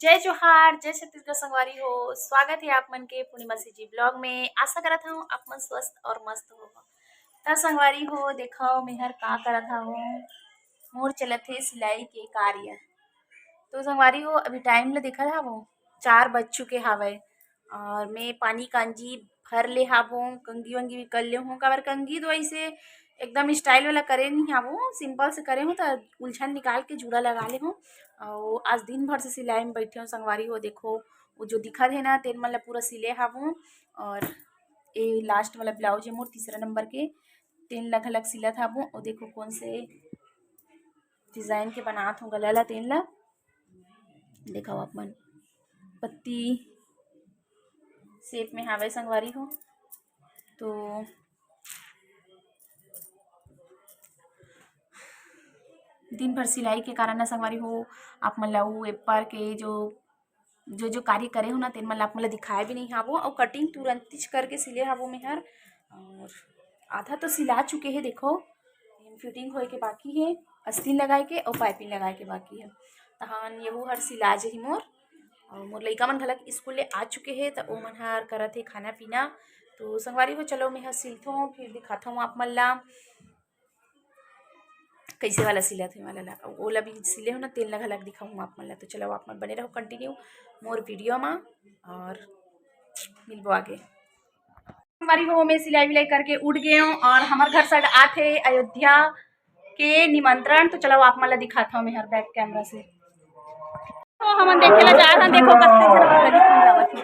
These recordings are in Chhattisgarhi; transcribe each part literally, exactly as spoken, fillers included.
जय जोहार, जय छत्तीसगढ़ संगवारी हो। स्वागत हे आप मन के पूर्णिमा सीजी vlog में। आशा करत हूँ आप मन स्वस्थ और मस्त हो। त संगवारी हो, देखो मेहर का करत हूँ, मोर चलत हे सिलाई के कार्य। तो संगवारी हो, अभी time ल देखत हवो, चार बज चुके हवय और मैं पानी कांजी भर ले हाबो, कंघी वंघी भी कर ले हूँ, काबर कंघी तो ऐसे एकदम style वाला करे नहीं हाबो, simple से करे हूँ, त उलझन निकाल के जूड़ा लगा ले हूँ। और आज दिन भर से सिलाई में बैठे हूँ संगवारी हो। देखो, वो जो दिखत हे ना, तेन मन ला पूरा सिले हाबो। और ये last वाला blouse है मोर तीसरा number के, तेन ला घलक सिलत हाबो। और देखो कौन से design के बनात हूँ गला ला, तेन ला देखाओ आप मन। पत्ती shape में हावे संगवारी हो। तो दिन भर सिलाई के कारण ना संगवारी हो, आप मन ला वो एप्पर के जो, जो, जो कार्य करे हो ना, तेन मन ला आप मन ला दिखाए भी नहीं हावो। और cutting तुरंत ही करके सिले हावो मेहर। और आधा तो सिला चुके हे, देखो, fitting होए के बाकी हे, अस्तीन लगाए के और piping लगाए के बाकी हे। तहान यहू हर सिला जही मोर। और मोर लइका मन घलक स्कूल ले आ चुके हे, त ओ मन हर करत हे खाना पीना। तो संगवारी हो, चलो मैं हर सिलथों, फिर दिखाथों आप मन ला कैसे वाला सिलत हे वाला ला। ओला भी सिले हो ना, तेल ला घलक दिखाऊँ आप मन ला। तो चलो आप मन बने रहो continue मोर video मा और मिलबो आगे। संगवारी हो, मैं सिलाई विलाई करके उठ गए हूँ और हमर घर side आथे अयोध्या के निमंत्रण। तो चलो आप मन ला दिखात हूँ मैं हर back camera से। तो हमन देखे ला जात हन, देखो कतका झन लगी जावत हे।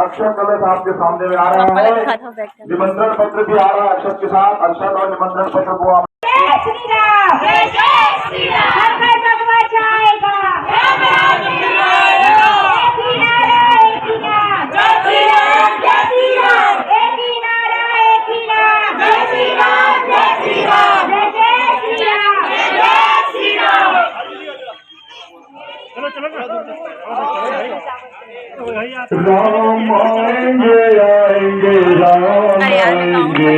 अक्षत कलश आपके सामने में आ रहा है। दिखात हूँ back camera। निमंत्रण पत्र भी आ रहा है अक्षत के साथ। अक्षत और निमंत्रण पत्र को आप जय श्री राम। जय जय श्री राम। हर घर भगवा जाएगा। राम राज्य आएगा। एक ही नारा, एक ही नाम। जय श्री राम, जय श्री राम। एक ही नारा, एक ही नाम। जय श्री राम, जय श्री राम। जय जय श्री राम। जय जय श्री राम। राम आएंगे, आएंगे, राम आएंगे।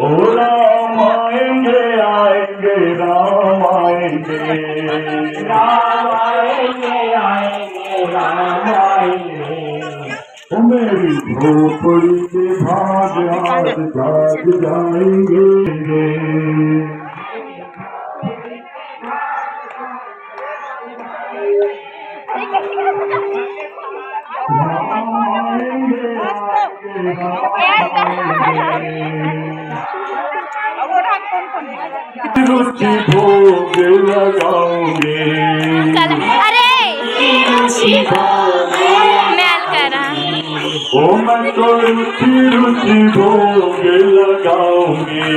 ओ राम आएंगे, आएंगे, राम आएंगे। राम आएंगे, आएंगे, राम आएंगे। ओ मेरी झोपड़ी के भाग आज जाग जाएंगे। रुचि भोग लगाओगे। कल, अरे! रुचि भोग मैं अलग कर रहा। ओ मैं तो रुचि रुचि भोग लगाऊंगी।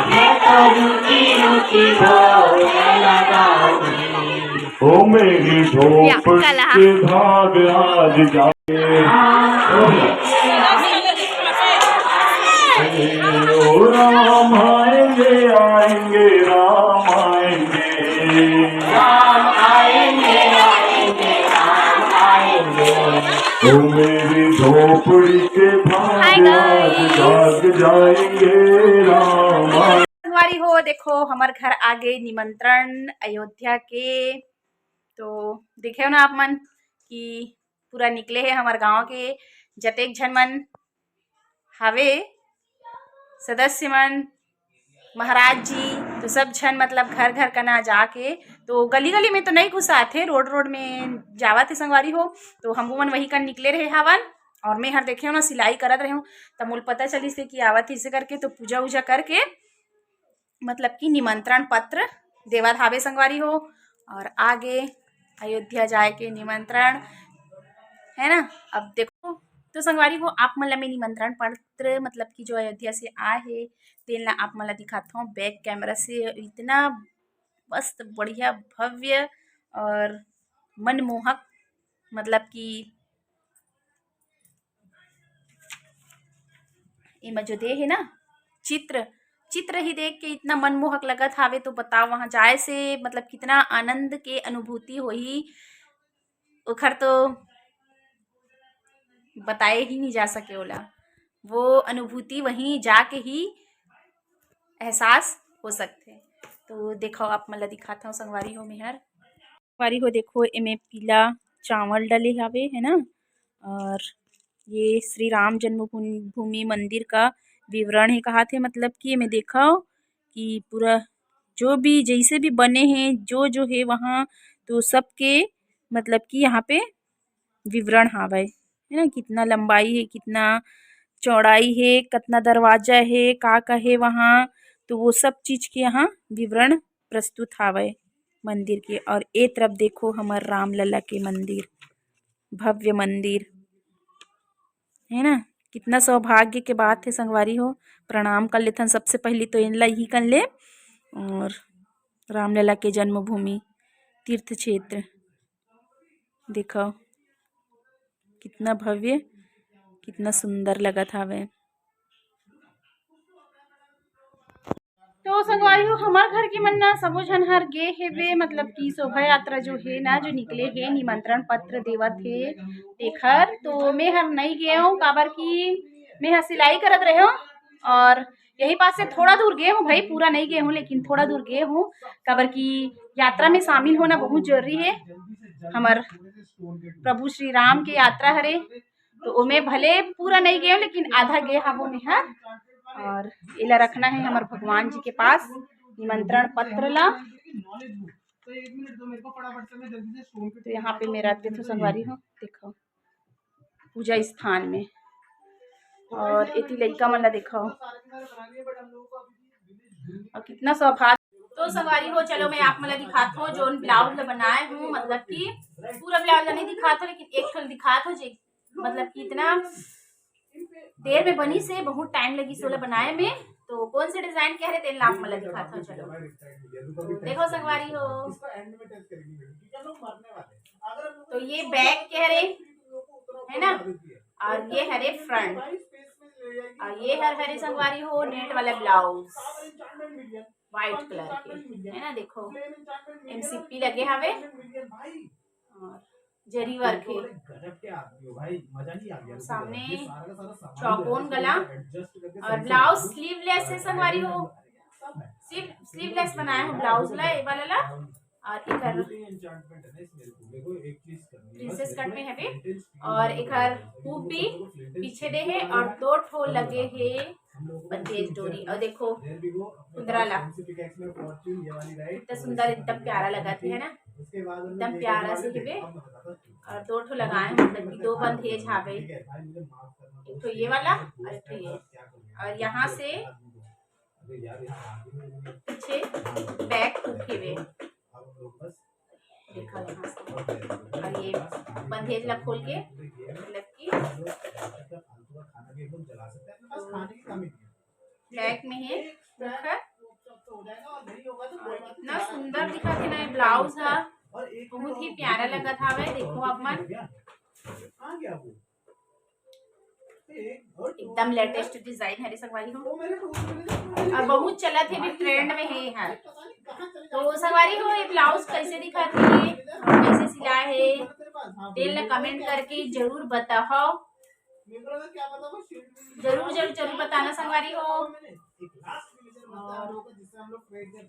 मैं तो रुचि रुचि भोग लगाऊंगी। ओ मेरी या, झोपड़ी कल, हाँ। के भाग आज जागे। ओ राम आएंगे, आएंगे, राम आएंगे। राम आएंगे, आएंगे, राम आएंगे। ओ मेरी झोपड़ी के भाग Hi guys। आज जाग जाएंगे राम। संगवारी हो, देखो हमर घर आगे निमंत्रण अयोध्या के। तो देखे हो ना आप मन कि पूरा निकले हे हमर गांव के जतेक झन मन हवे सदस्य मन, महाराज जी, तो सब झन मतलब घर घर कना जाके, तो गली गली में तो नहीं घुसाथे, रोड रोड में जावत हे संगवारी हो। तो हमू मन वही कन निकले रहे हवन और मैं हर देखे हो ना सिलाई करत रहे हूँ, तब मोल पता चलिस हे कि आवत हे इसे करके, तो पूजा उजा करके मतलब कि निमंत्रण पत्र देवत हावे संगवारी हो। और आगे अयोध्या जाए के निमंत्रण है ना। अब देखो तो संगवारी हो, आप मन ला मैं निमंत्रण पत्र मतलब कि जो अयोध्या से आए हे तेन ला आप मन ला दिखात हूँ back camera से। इतना मस्त, बढ़िया, भव्य और मनमोहक मतलब कि एमा जो दे हे ना चित्र, चित्र ही देख के इतना मनमोहक लगत हावे, तो बताओ वहाँ जाए से मतलब कितना आनंद के अनुभूति होही, ओखर तो बताए ही नहीं जा सके ओला। वो अनुभूति वहीं जाके ही एहसास हो सकथे। तो देखो, आप मन ला दिखात हव संगवारी हो मेहर। संगवारी हो, देखो, एमे पीला चावल डले हवे, है ना। और ये श्री राम जन्मभूमि, भूमि मंदिर का विवरण हे, कहात हे, मतलब कि एमे देखो कि पूरा जो भी, जैसे भी बने हैं, जो जो है वहाँ, तो सबके, मतलब कि यहाँ पे विवरण हावय, है ना, कितना लंबाई है, कितना चौड़ाई है, कितना दरवाजा है, का का है वहाँ, तो वो सब चीज के यहाँ विवरण प्रस्तुत हावय मंदिर के। और ए तरफ देखो, हमर रामलला के मंदिर, भव्य मंदिर, है ना। कितना सौभाग्य के बात है संगवारी हो। प्रणाम कर लेथन सबसे पहली तो इनला ही कर ले। और रामलला के जन्मभूमि, तीर्थ क्षेत्र, देखो कितना भव्य, कितना सुंदर लगत हावय। तो संगवारी हो, हमर घर के मन ना सबो झन हर गे हेबे, मतलब कि शोभा यात्रा जो हे ना, जो निकले हे, निमंत्रण पत्र देवत हे तेखर। तो मैं हर नहीं गे हूँ, काबर कि मैं हर सिलाई करत रहे हूँ और यही पास से थोड़ा दूर गे हूँ भाई, पूरा नहीं गे हूँ, लेकिन थोड़ा दूर गे हूँ, काबर कि यात्रा में शामिल होना बहुत जरूरी है। हमर प्रभु श्री राम के यात्रा हरे, तो ओमे भले पूरा नहीं गे हूँ, लेकिन आधा गे हवो मैं हर। और एला रखना है हमर भगवान जी के पास, निमंत्रण पत्र ला। तो यहाँ पे मैं रख देथों संगवारी हो, देखो, पूजा स्थान में। और एती लइका मन ला देखो, और कितना सौभाग्य। तो संगवारी हो, चलो मैं आप मन ला दिखात हूँ, जोन ब्लाउज ला बनाए हूँ, मतलब कि पूरा ब्लाउज ला नहीं दिखात हूँ, लेकिन एक ठन दिखात हूँ, जे मतलब कि इतना देर में बनी से, बहुत टाइम लगी सोला बनाए में। तो कौन से डिजाइन के हरे, तेन ला आप मन ला दिखात हूँ। चलो देखो संगवारी हो, तो ये बैक के हरे, है ना, और ये हरे फ्रंट, और ये हर हरे संगवारी हो नेट वाला ब्लाउज, व्हाइट कलर के, है ना। देखो, एमसीपी लगे हवे और जरी वर्क है। सामने चौकोन गला और ब्लाउज स्लीवलेस है संगवारी हो, सिर्फ स्लीवलेस बनाए हो ब्लाउज ला, ये वाला ला। और एकर प्रिंसेस कट में हवे और एकर हुक भी पीछे दे हे और दो ठो लगे हे बंदेज डोरी। और देखो कुंदरा ला, कितना सुंदर, एकदम प्यारा लगत हे ना, एकदम प्यारा से हेवे। और दो ठो लगाए, मतलब कि दो बंदेज हावे, एक ठो ये वाला और एक ठो ये। और यहाँ से पीछे बैक हुक हेवे, देखा यहाँ से। और ये बंदेज ला खोल के, मतलब कि बैक में हे हुक। और इतना सुंदर दिखत हे ना ये ब्लाउज हा, बहुत ही प्यारा लगत हावे। देखो आप मन, एकदम लेटेस्ट डिजाइन हरे संगवारी हो, और बहुत चलत हे, अभी ट्रेंड में हे हर। तो संगवारी हो, ये ब्लाउज कैसे दिखत हे, कैसे सिला हे, तेन ला कमेंट करके जरूर बताओ, जरूर जरूर जरूर बताना संगवारी हो। और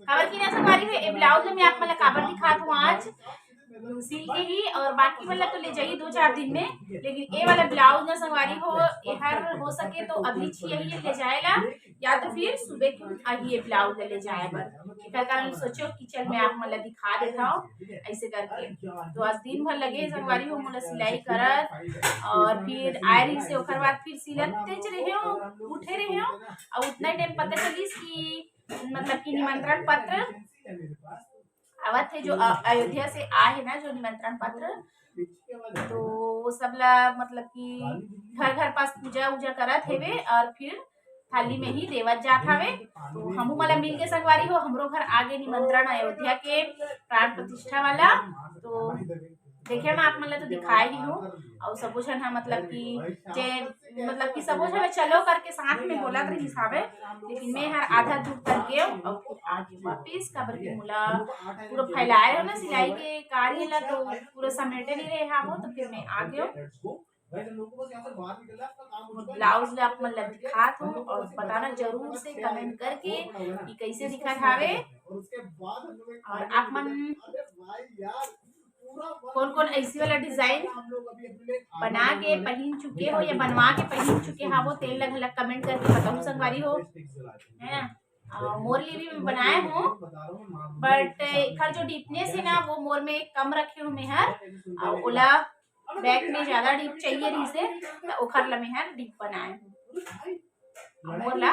काबर कि ना संगवारी हो, ये ब्लाउज में आप मन ला काबर दिखात हूँ आज, सिल के ही, और बाकी मन ला तो ले जाही दो चार दिन में, लेकिन ये वाला ब्लाउज ना संगवारी हो, एहर हो सके तो अभी छियही ले जाए ला, या तो फिर सुबह के आही ये ब्लाउज ले जाए बर। एकर कारण सोचो कि चल मैं आप मन ला दिखा देता हूँ ऐसे करके। तो आज दिन भर लगे संगवारी हो मोला सिलाई करत, और फिर आए रही से ओकर बाद फिर सिलत तेज रहे हो, उठे रहे हो, और उतना टाइम पता चलिस कि मतलब कि निमंत्रण पत्र आवत हे, जो अ-, अयोध्या से आए हे ना, जो निमंत्रण पत्र, तो वो सब ला मतलब कि घर घर पास पूजा उजा करत हेवे और फिर थाली में ही देवत जात हवे। तो हमू मन ला मिल के संगवारी हो, हमरो घर आगे निमंत्रण अयोध्या के प्राण प्रतिष्ठा वाला। तो देखे मैं आप मन ला तो दिखाए ही हूँ, और सबो झन हा मतलब कि जे मतलब कि सबो झन चलो करके साथ में बोलत रहिस हावे, लेकिन मैं हर आधा दूर तक गेव और फिर आ गेव वापिस, काबर कि मोला पूरा फैलाए रहो ना सिलाई के कार्य ला, तो पूरा समेटे नहीं रहे हावो, तो फिर मैं आ गेव। ब्लाउज ला आप मन ला दिखात हो और बताना जरूर से कमेंट करके कि कैसे दिखत हावे। और आप मन कौन कौन ऐसी वाला डिजाइन बना के पहिन चुके हो या बनवा के पहिन चुके हो, वो तेन ला घलक कमेंट करके बताहू संगवारी हो, है ना। अ, मोर लिए भी मैं बनाए हूँ, बट एकर जो डीपनेस है ना, वो मोर में कम रखे हूँ मैं हर। अ, ओला बैक में ज्यादा डीप चाहिए रहिसे, तो ओखर ला मैं हर डीप बनाए हूँ। अ, मोर ला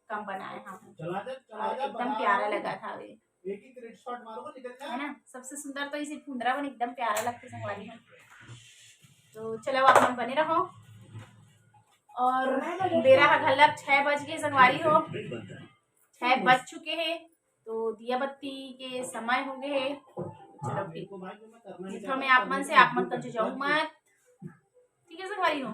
कम बनाए हूँ। अ, एकदम प्यारा लगा था वे, है ना। सबसे सुंदर तो इसे फुंदरा मन एकदम प्यारा लगता संगवारी हो। तो चलो, आप मन बने रहो। और बेरा ह घलक छह बज के संगवारी हो, छह बज चुके हैं, तो दिया बत्ती के समय हो गए है। चलो ठीक, मिलथों मैं आप मन से, आप मन कछु जाहू मत, ठीक है संगवारी हो।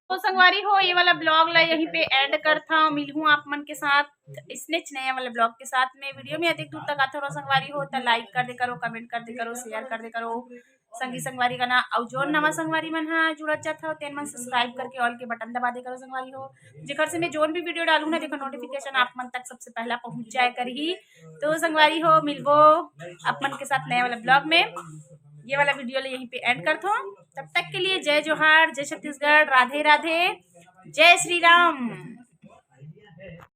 तो संगवारी हो, ये वाला ब्लॉग ला यहीं पे एंड करता हूँ। मिलहूँ आप मन के साथ इसने नया वाला ब्लॉग के साथ में। वीडियो में अधिक दूर तक आते रहो संगवारी हो तो लाइक कर दे करो, कमेंट कर दे करो, शेयर कर दे करो संगी संगवारी का ना। अउ जोन नवा संगवारी मन हा जुड़त जात हो, तेन मन सब्सक्राइब करके ऑल के बटन दबा दे करो संगवारी हो, जेकर से मैं जोन भी वीडियो डालू ना, देखो नोटिफिकेशन आप मन तक सबसे पहला पहुंच जाए करही। तो संगवारी हो, मिलबो आप मन के साथ नया वाला ब्लॉग में। ये वाला वीडियो ले यहीं पे एंड करथो। तब तक के लिए जय जोहार, जय छत्तीसगढ़, राधे राधे, जय श्री राम।